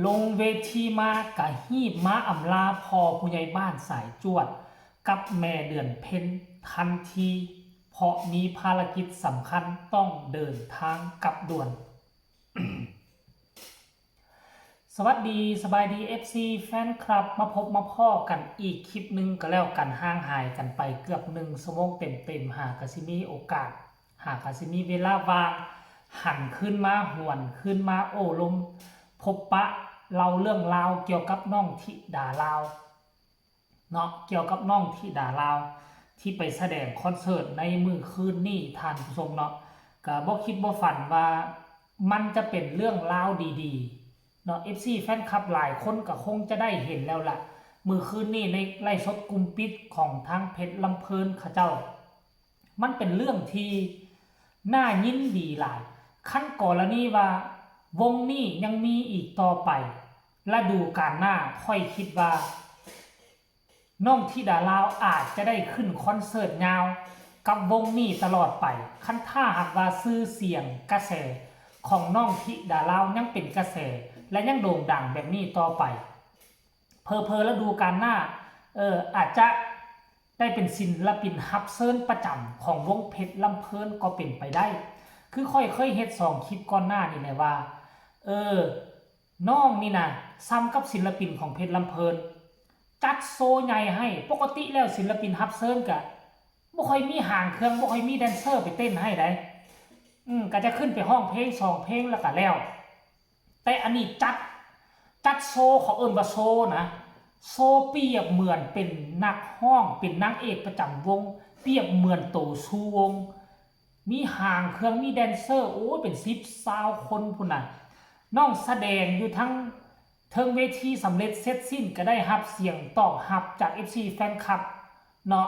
ລົງເວທີມາກະຮີບມາອຳລາພໍ່ຜູ້ໃຫຍ່ບ້ານສາຍຈວດກັບແມ່ເດືອນເພັນທັນທີ ເພາະມີພາລະກິດສຳຄັນຕ້ອງເດີນທາງກັບດ່ວນ. ສະຫວັດດີ ສະບາຍດີ ເອັຟຊີ ແຟນຄລັບ ມາພົບມາພໍ້ກັນອີກຄລິບໜຶ່ງກໍແລ້ວກັນ, ຫ່າງຫາຍກັນໄປເກືອບໜຶ່ງຊົ່ວໂມງເຕັມໆ, ຫາກະຊິມີໂອກາດ ຫາກະຊິມີເວລາວ່າງ ຫັນຄືນມາ ຫວນຄືນມາໂອ້ລົມ ພົບປະເລົ່າເລື່ອງລາວກ່ຽວກັບນ້ອງທິດາລາວເນາະ, ກ່ຽວກັບນ້ອງທິດາລາວທີ່ໄປສະແດງຄອນເສີດໃນມື້ຄືນນີ້ ທ່ານຜູ້ຊົມເນາະ, ກະບໍ່ຄິດບໍ່ຝັນວ່າມັນຈະເປັນເລື່ອງລາວດີໆເນາະ. ເອັຟຊີ ແຟນຄລັບຫຼາຍຄົນກະຄົງຈະໄດ້ເຫັນແລ້ວລະ ມື້ຄືນນີ້ໃນໄລຟ໌ສົດກຸ່ມປິດຂອງທາງເພັດລຳເພີນເຂົາເຈົ້າ. ມັນເປັນເລື່ອງທີ່ໜ້າຍິນດີຫຼາຍ. ຄັນກໍລະນີວ່າວົງນີ້ຍັງມີອີກຕໍ່ໄປ ລະດູການໜ້າ ຂ້ອຍຄິດວ່ານ້ອງທິດາລາວອາດຈະໄດ້ຂຶ້ນຄອນເສີດຍາວກັບວົງນີ້ຕະຫຼອດໄປ, ຄັນຖ້າຫາກວ່າຊື່ສຽງກະແສຂອງນ້ອງທິດາລາວຍັງເປັນກະແສ ແລະ ຍັງໂດ່ງດັງແບບນີ້ຕໍ່ໄປ. ເຜີໆລະດູການໜ້າ ເອີ ອາດຈະໄດ້ເປັນສິນລະປິນຮັບເຊີນປະຈຳຂອງວົງເພັດລຳເພີນກໍເປັນໄປໄດ້. ຄືຂ້ອຍເຄີຍເຮັດສອງຄລິບກ່ອນໜ້ານີ້ແຫຼະວ່າ ເອີ ນ້ອງນີ້ນະ ສ່ຳກັບສິນລະປິນຂອງເພັດລຳເພີນ ຈັດໂຊໃຫຍ່ໃຫ້. ປົກກະຕິແລ້ວສິນລະປິນຮັບເຊີນກະບໍ່ຄ່ອຍມີຫາງເຄື່ອງ ບໍ່ຄ່ອຍມີແດນເຊີໄປເຕັ້ນໃຫ້ໃດ໋ ອືມ ກະຈະຂຶ້ນໄປຮ້ອງເພງສອງເພງແລ້ວກະແລ້ວ. ແຕ່ອັນນີ້ຈັດ ຈັດໂຊ ເຂົາເອີ້ນວ່າໂຊນະ ໂຊປຽບເໝືອນເປັນນັກຮ້ອງ ເປັນນາງເອກປະຈຳວົງ ປຽບເໝືອນໂຕຊູວົງ ມີຫາງເຄື່ອງ ມີແດນເຊີ ໂອ້ຍ ເປັນສິບຊາວຄົນພຸ້ນນະ. ນ້ອງສະແດງຢູ່ທັງເທິງເວທີສຳເລັດເສັດສິ້ນ ກະໄດ້ຮັບສຽງຕອບຮັບຈາກເອັຟຊີແຟນຄລັບເນາະ.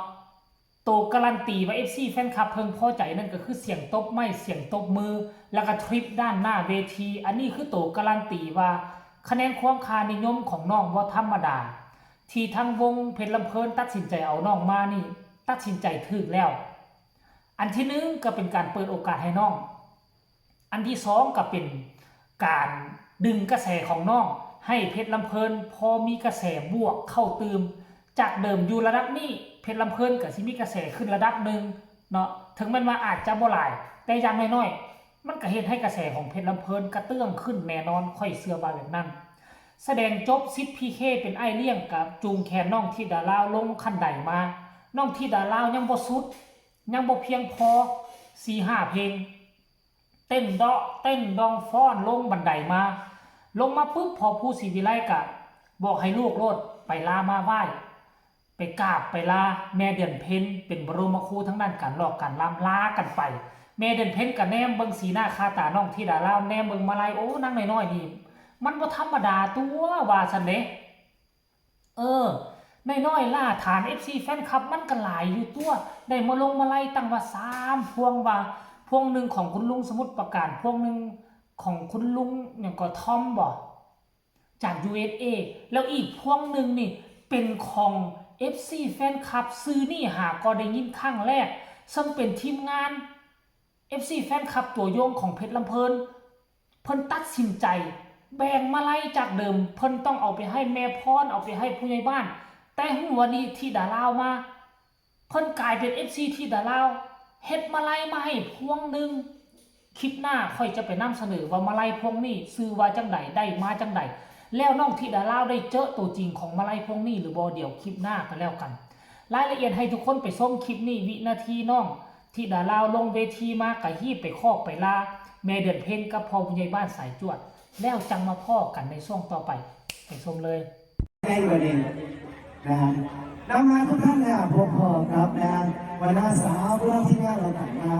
ໂຕກາລັນຕີວ່າເອັຟຊີແຟນຄລັບເພິ່ງພໍໃຈນັ້ນ ກະຄືສຽງຕົບໄມ້ ສຽງຕົບມື ແລ້ວກະທຣິບດ້ານໜ້າເວທີ. ອັນນີ້ຄືໂຕກາລັນຕີວ່າຄະແນນຄວາມຄ່ານິຍົມຂອງນ້ອງບໍ່ທຳມະດາ ທີ່ທາງວົງເພັດລຳເພີນຕັດສິນໃຈເອົານ້ອງມານີ້ ຕັດສິນໃຈຖືກແລ້ວ. ອັນທີໜຶ່ງກະເປັນການເປີດໂອກາດໃຫ້ນ້ອງ. ອັນທີສອງກະເປັນການດຶງກະແສຂອງນ້ອງ ໃຫ້ເພັດລຳເພີນພໍມີກະແສບວກເຂົ້າຕື່ມ. ຈາກເດີມຢູ່ລະດັບນີ້ ເພັດລຳເພີນກະຊິມີກະແສຂຶ້ນລະດັບໜຶ່ງເນາະ, ເຖິງແມ່ນວ່າອາດຈະບໍ່ຫຼາຍ ແຕ່ຢ່າງໜ້ອຍໆ ມັນກະເຮັດໃຫ້ກະແສຂອງເພັດລຳເພີນກະເຕື້ອງຂຶ້ນແນ່ນອນ, ຂ້ອຍເຊື່ອວ່າແບບນັ້ນ. ສະແດງຈົບ ສິດພີເຄ ເປັນອ້າຍລ້ຽງ ກະຈູງແຂນນ້ອງທິດາລາວລົງຄັນໄດມາ. ນ້ອງທິດາລາວຍັງບໍ່ສຸດ ຍັງບໍ່ພຽງພໍ ສີ່ຫ້າເພງ ເຕັ້ນເດາະເຕັ້ນດອງຟ້ອນລົງບັນໄດມາ. ລົງມາປຶບ ພໍ່ພູສີວິໄລກະບອກໃຫ້ລູກໂລດ ໄປລາມາໄຫວ້ ໄປກາບໄປລາແມ່ເດືອນເພັນ ເປັນບະລົມມະຄູທາງດ້ານການຫຼອກການລຳ ລາກັນໄປ. ແມ່ເດືອນເພັນກະແນມເບິ່ງສີໜ້າຄາຕານ້ອງທິດາລາວ ແນມເບິ່ງມາໄລ ໂອ້ ນາງນ້ອຍໆນີ້ມັນບໍ່ທຳມະດາຕົວະ ວ່າຊັ້ນເດ້. ເອີ ນ້ອຍໆຫຼ້າຖານ ເອັຟຊີ ແຟນຄລັບມັນກະຫຼາຍຢູ່ຕົວະ, ໄດ້ມາລົງມາໄລຕັ້ງວ່າສາມພວງວ່າ, ພວງໜຶ່ງຂອງຄຸນລຸງສະໝຸດປາການ, ພວງໜຶ່ງຂອງຄຸນລຸງຫຍັງກໍ ທອມ ບໍ ຈາກ ຢູເອສເອ ແລ້ວອີກພວງໜຶ່ງນີ້ເປັນຂອງ ເອັຟຊີ ແຟນຄລັບ. ຊື່ນີ້ຫາກໍໄດ້ຍິນຄັ້ງແລກ, ເຊິ່ງເປັນທີມງານ ເອັຟຊີ ແຟນຄລັບຕົວຢົງຂອງເພັດລຳເພີນ. ເພິ່ນຕັດສິນໃຈແບ່ງມາໄລ, ຈາກເດີມເພິ່ນຕ້ອງເອົາໄປໃຫ້ແມ່ພອນ, ເອົາໄປໃຫ້ຜູ້ໃຫຍ່ບ້ານ, ແຕ່ຮູ້ວ່ານິທິດາລາວມາ ເພິ່ນກາຍເປັນ ເອັຟຊີ ທິດາລາວ ເຮັດມາໄລມາໃຫ້ພວງໜຶ່ງ. ຄລິບໜ້າຂ້ອຍຈະໄປນຳສະເໜີວ່າມາໄລພວງນີ້ຊື່ວ່າຈັ່ງໃດ, ໄດ້ມາຈັ່ງໃດ, ແລ້ວນ້ອງທິດາລາວໄດ້ເຈີໂຕຈິງຂອງມາໄລພວງນີ້ຫຼືບໍ່, ດຽວຄລິບໜ້າກະແລ້ວກັນ. ລາຍລະອຽດໃຫ້ທຸກຄົນໄປຊົມຄລິບນີ້, ວິນາທີນ້ອງທິດາລາວລົງເວທີມາກະຮີບໄປຂອບໄປລາແມ່ເດືອນເພັນກັບພໍ່ຜູ້ໃຫຍ່ບ້ານສາຍຈວດ, ແລ້ວຈັ່ງມາພໍ້ກັນໃນຊ່ວງຕໍ່ໄປ. ໄປຊົມເລີຍ. ໃນວັນນີ້ນະ ນຳມາທຸກທ່ານນະ ພົບພໍ້ກັບນະ ບັນດາສາວພວກທີມງານເຮົາກັນນະ.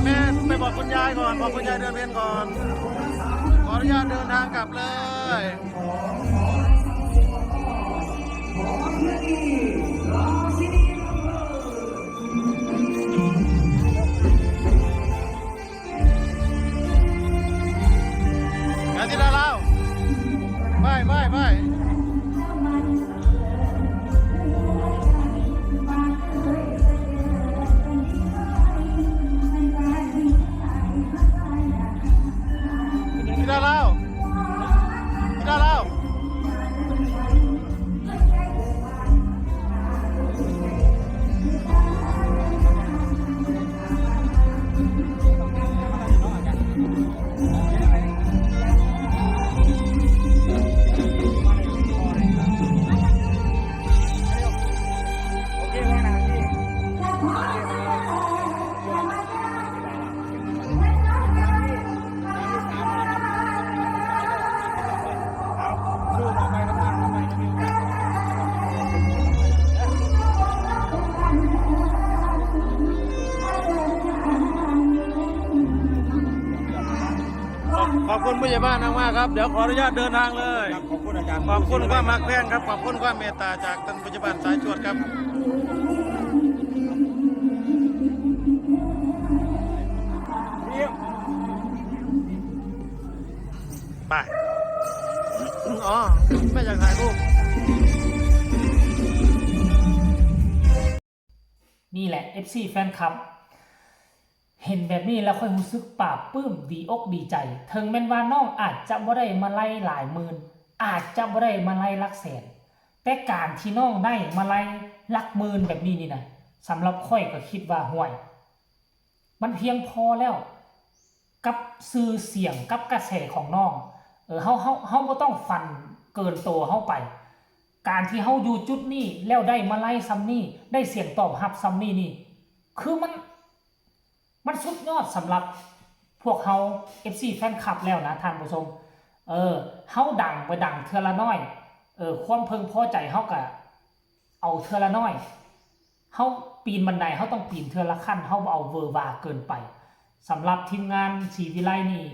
ແມ່ນ ໄປບອກຄຸນຍາຍກ່ອນ ບອກຄຸນຍາຍເດືອນເພັນກ່ອນ. ຂໍອະນຸຍາດເດີນທາງກັບເລີຍ. ກາຊິລາລາວ ໄປ ໄປ ໄປ ທິດາລາວ ທິດາລາວ. ຂອບ ຂອບຄຸນຜູ້ໃຫຍ່ບ້ານມາກໆ ຄັບ. ດຽວຂໍອະນຸຍາດເດີນທາງເລີຍ. ຂອບຄຸນອາຈານ ຂອບຄຸນຄວາມຮັກແພງຄັບ ຂອບຄຸນຄວາມເມດຕາຈາກທ່ານຜູ້ໃຫຍ່ບ້ານສາຍຈວດຄັບ. ໄປ ອໍ ແມ່ຢາກຖ່າຍຮູບ. ນີ້ແຫຼະ ເອັຟຊີ ແຟນຄລັບ ເຫັນແບບນີ້ແລ້ວຂ້ອຍຮູ້ສຶກປາບປື້ມ ດີອົກດີໃຈ. ເຖິງແມ່ນວ່ານ້ອງອາດຈະບໍ່ໄດ້ມາໄລຫຼາຍໝື່ນ ອາດຈະບໍ່ໄດ້ມາໄລຫຼັກແສນ ແຕ່ການທີ່ນ້ອງໄດ້ມາໄລຫຼັກໝື່ນແບບນີ້ນີ້ນະ ສຳລັບຂ້ອຍກໍຄິດວ່າ ຫ້ວຍ ມັນພຽງພໍແລ້ວ ກັບຊື່ສຽງ ກັບກະແສຂອງນ້ອງ. ເອີ ເຮົາ ເຮົາ ເຮົາບໍ່ຕ້ອງຝັນເກີນໂຕເຮົາໄປ. ການທີ່ເຮົາຢູ່ຈຸດນີ້ ແລ້ວໄດ້ມາໄລສ່ຳນີ້ ໄດ້ສຽງຕອບຮັບສ່ຳນີ້ນີ້ ຄືມັນ ມັນສຸດຍອດສຳລັບພວກເຮົາ ເອັຟຊີ ແຟນຄລັບແລ້ວນະທ່ານຜູ້ຊົມ. ເອີ ເຮົາດັງໄປດັງເທື່ອລະໜ້ອຍ ເອີ ຄວາມເພິ່ງພໍໃຈເຮົາກະເອົາເທື່ອລະໜ້ອຍ. ເຮົາປີນບັນໄດ ເຮົາຕ້ອງປີນເທື່ອລະຂັ້ນ ເຮົາບໍ່ເອົາເວີວາເກີນໄປ. ສຳລັບທີມງານສີວິໄລນີ້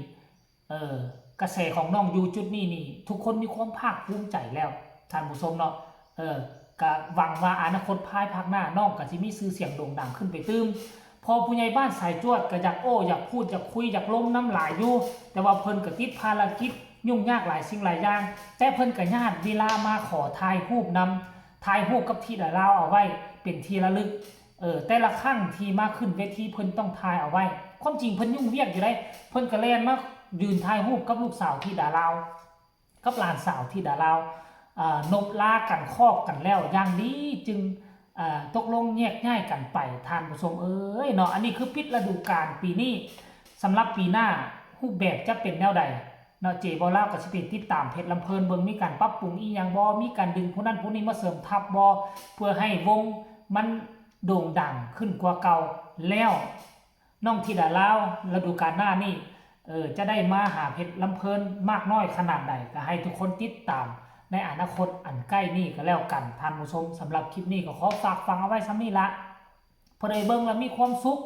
ເອີ ກະແສຂອງນ້ອງຢູ່ຈຸດນີ້ນີ້ ທຸກຄົນມີຄວາມພາກພູມໃຈແລ້ວທ່ານຜູ້ຊົມເນາະ. ເອີ ກະຫວັງວ່າອະນາຄົດພາຍພາກໜ້າ ນ້ອງກະຊິມີຊື່ສຽງໂດ່ງດັງຂຶ້ນໄປຕື່ມ. ພໍ່ຜູ້ໃຫຍ່ບ້ານສາຍຈວດກະຢາກໂອ້ ຢາກພູດ ຢາກຄຸຍ ຢາກລົມນຳຫຼາຍຢູ່ ແຕ່ວ່າເພິ່ນກະຕິດພາລະກິດຫຍຸ້ງຍາກຫຼາຍສິ່ງຫຼາຍຢ່າງ ແຕ່ເພິ່ນກະຍາດເວລາມາຂໍຖ່າຍຮູບນຳ ຖ່າຍຮູບກັບທິດາລາວເອົາໄວ້ເປັນທີ່ລະລຶກ. ເອີ ແຕ່ລະຄັ້ງທີ່ມາຂຶ້ນເວທີເພິ່ນຕ້ອງຖ່າຍເອົາໄວ້. ຄວາມຈິງເພິ່ນຫຍຸ້ງວຽກຢູ່ໃດ໋ ເພິ່ນກະແລ່ນມາຢືນຖ່າຍຮູບກັບລູກສາວທິດາລາວ ກັບຫຼານສາວທິດາລາວ. ເອີ ນົບລາກັນຄອບກັນແລ້ວຢ່າງດີ ຈຶ່ງ ເອີ ຕົກລົງແຍກຍ້າຍກັນໄປ ທ່ານຜູ້ຊົມເອີຍເນາະ. ອັນນີ້ຄືປິດລະດູການປີນີ້ ສຳລັບປີໜ້າຮູບແບບຈະເປັນແນວໃດ ເນາະ ເຈເວົ້າລາວກໍຊິໄປຕິດຕາມເພຈລຳເພີນເບິ່ງ ມີການປັບປຸງອີ່ຫຍັງບໍ່ ມີການດຶງຜູ້ນັ້ນຜູ້ນີ້ມາເສີມທັບບໍ່ ເພື່ອໃຫ້ວົງມັນໂດ່ງດັງຂຶ້ນກວ່າເກົ່າ. ແລ້ວນ້ອງທິດາລາວລະດູການໜ້ານີ້ ເອີ ຈະໄດ້ມາຫາເພຈລຳເພີນມາກນ້ອຍຂະໜາດໃດ ກໍໃຫ້ທຸກຄົນຕິດຕາມໃນອະນາຄົດອັນໃກ້ນີ້ກໍແລ້ວກັນທ່ານຜູ້ຊົມ. ສຳລັບຄລິບນີ້ກໍຂໍຝາກຝັງເອົາໄວ້ສ່ຳນີ້ລະ. ຜູ້ໃດເບິ່ງແລ້ວມີຄວາມສຸກ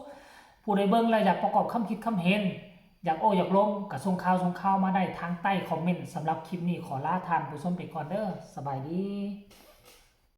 ຜູ້ໃດເບິ່ງແລ້ວຢາກປະກອບຄຳຄິດຄຳເຫັນ ຢາກໂອ້ຢາກລົມ ກໍສົ່ງຂ່າວສົ່ງຂ່າວມາໄດ້ທາງໃຕ້ຄອມເມັນ. ສຳລັບຄລິບນີ້ຂໍລາທ່ານຜູ້ຊົມໄປກ່ອນເດີ ສະບາຍດີ.